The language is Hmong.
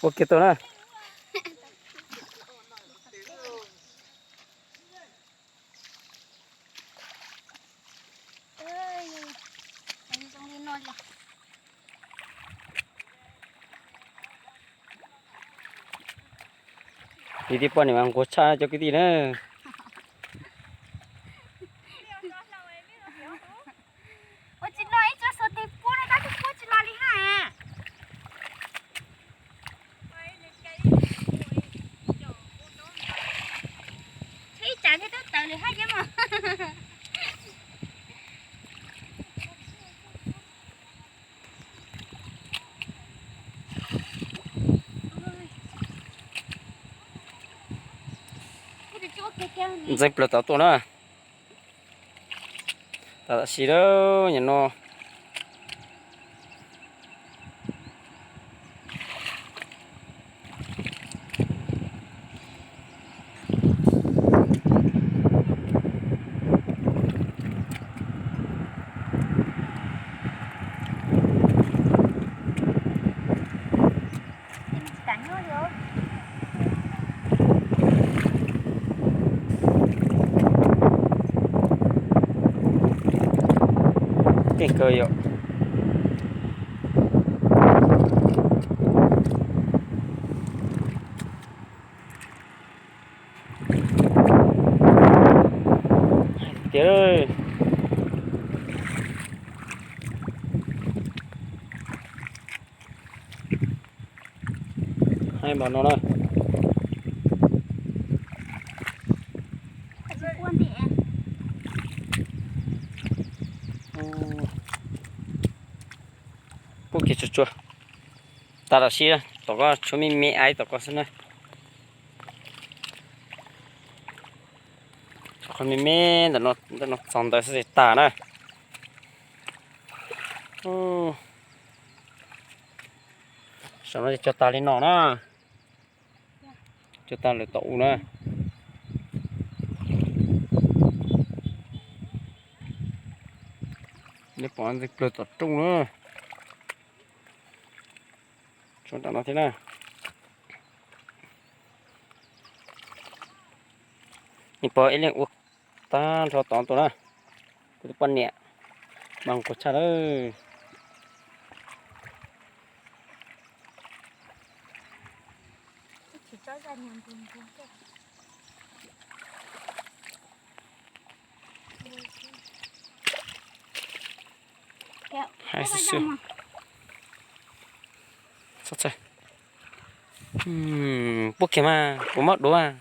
Ua kiag tuaj na. Kwv tij poj niam mas nquag tshaj cov kwv tij na. Ua tsis no ib tsob xuas tes puab no tab sis puab tsis los li hab. Tshuav ib tsam thiaj twb tawm lawm hab cov mog. Ntxeev plaws tom tuaj na. Tas tam sim lawm nyuam no. Keej kawg yom. Tiag. Hai npaum no na. Puab kiag tsuag tsuag. Tas tam sim tom ko tshuav me me aiv tom ko xwb na. Tshuav qhov me me ntawm no txog ntawd xwb tas na. Saum no cog tas li no na. Cog tas lawm tom u na. Nej pom ntxeev plaws tom rooj na. Tshuav nram no thiab na. Nej pom ib leeg ua tag nrho tod tuaj na. Kuv tus poj niam mas nquag tshaj lawm. Hais xwb xwb. Puab kiag mas kuv mob duav.